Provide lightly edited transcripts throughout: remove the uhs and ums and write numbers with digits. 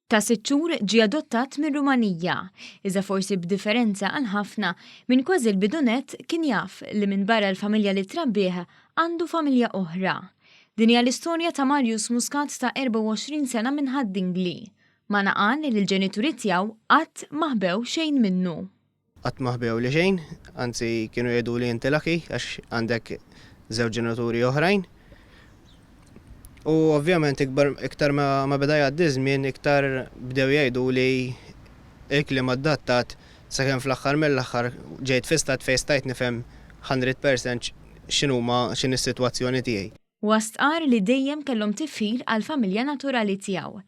Ta' sitt xhur ġie adottat mir-Rumanija, iżda forsi b'differenza għal ħafna, minn kważi l-bidu nett kien jaf li minbarra l-familja li trabbih għandu familja oħra. Din hija l-istorja ta' Marius Muscat ta' 24 sena minn Ħad-Dingli. Magħna qal li l-ġenituri tiegħu qatt ma ħbew xejn minnu. Qatt ma ħbewli xejn, anzi kienu jgħiduli inti lucky għax għandek żewġ ġenituri oħrajn. U ovvjament ikbar iktar ma, ma beda jgħaddi żmien iktar bdew jgħiduli il-kliem adattat sakemm fl-aħħar mill-aħħar ġejt fi stat fejn stajt nifhem 100% x'inhuma x'inhi s-sitwazzjoni tiegħi. Huwa stqarr li dejjem kellhom tifħir għall-familja naturali tiegħu.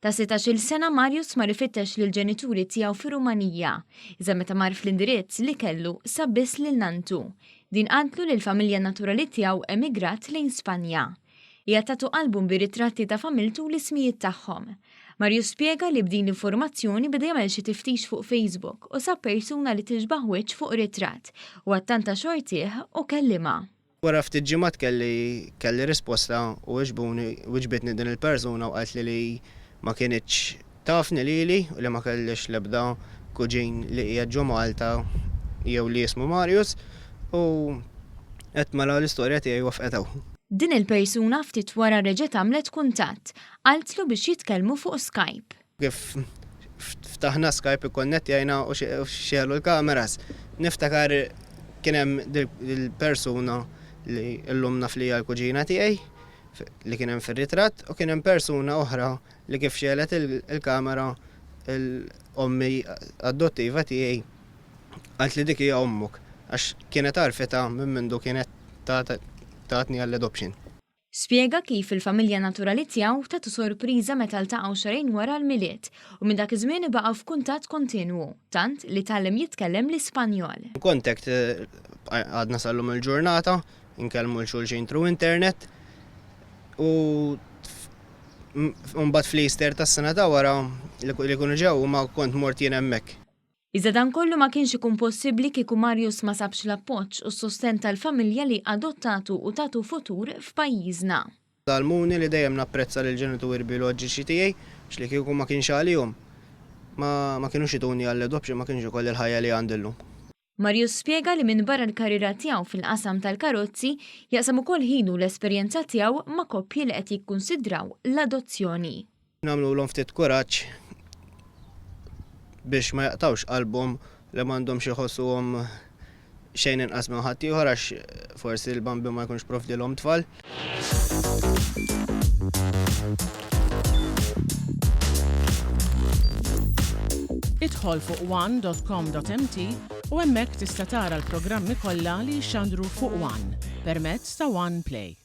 Ta' sittax-il sena Marius mar ifittex lill-ġenituri tiegħu fir-Rumanija, iżda meta mar fl-indirizz li kellu sab biss lil nanntu. Din qaltlu li l-familja naturali tiegħu emigrat lejn Spanja. Hija tatu album bir-ritratti ta' familtu u l-ismijiet tagħhom. Marius spjega li b'din l-informazzjoni beda jagħmel xi tiftix fuq Facebook u sab persuna li tixbah wiċċ fuq ritratt u attanta xortih u kellimha. Wara ftit ġimgħat kelli kelli risposta u wiġbuni wiġbitni din il-persuna u qaltli li ma kinitx tafni lili u li ma kellhiex l-ebda kuġin li qiegħed ġo Malta jew li jismu Marius u għedt mela l-istorja tiegħi wafqet hawn. Din il-persuna ftit wara reġgħet għamlet kuntatt, qaltlu biex jitkellmu fuq Skype. Kif ftaħna Skype ikkonnettjajna u xegħlu l-kameras. Niftakar kien hemm dil-persuna li llum naf li hija l-kuġina tiegħi li kien hemm fir-ritratt u kien hemm persuna oħra li kif xegħlet il-kamera l-ommi adottiva tiegħi qalt li dik hija ommok għax kienet għarfitha minn mindu kienet tatni għall-adoption. Spjega kif il-familja naturali tiegħu tatu sorpriża meta ltaqgħu xahrejn wara l-Milied u minn dak iż-żmien baqgħu f'kuntatt kontinwu, tant li tgħallem jitkellem l-Ispanjol. Contact għadna sal-lum il-ġurnata, inkellmu 'l xulxin through internet u mbagħad fl-Easter tas-sena ta' wara li jkunu ġew huma kont mort jien hemmhekk. Iżda dan kollu ma kienx ikun possibbli kieku Marius ma sabx l-appoġġ u s-sostenn tal-familja li adottatu u tatu futur f'pajjiżna. Għallmuni li dejjem napprezza lill-ġenituri bijoloġiċi tiegħi għax li kieku ma kienx għalihom ma ma kinux ituni għall-adoption ma kienx ikolli l-ħajja li għandi llum. Marius spjega li minbarra l-karriera tiegħu fil-qasam tal-karozzi, jaqsam ukoll ħinu u l-esperjenza tiegħu ma' koppji li qed jikkunsidraw l-adozzjoni. Nagħmlulhom ftit kuraġġ biex ma jaqtgħux qalbhom li m'għandhomx iħossuhom xejn inqas minn ħaddieħor għax forsi l-Bambin ma jkunx provdilhom tfal. Idħol fuq one dot com dot mt u hemmhekk tista' tara l-programmi kollha li jixxandru fuq one permezz ta' One Play.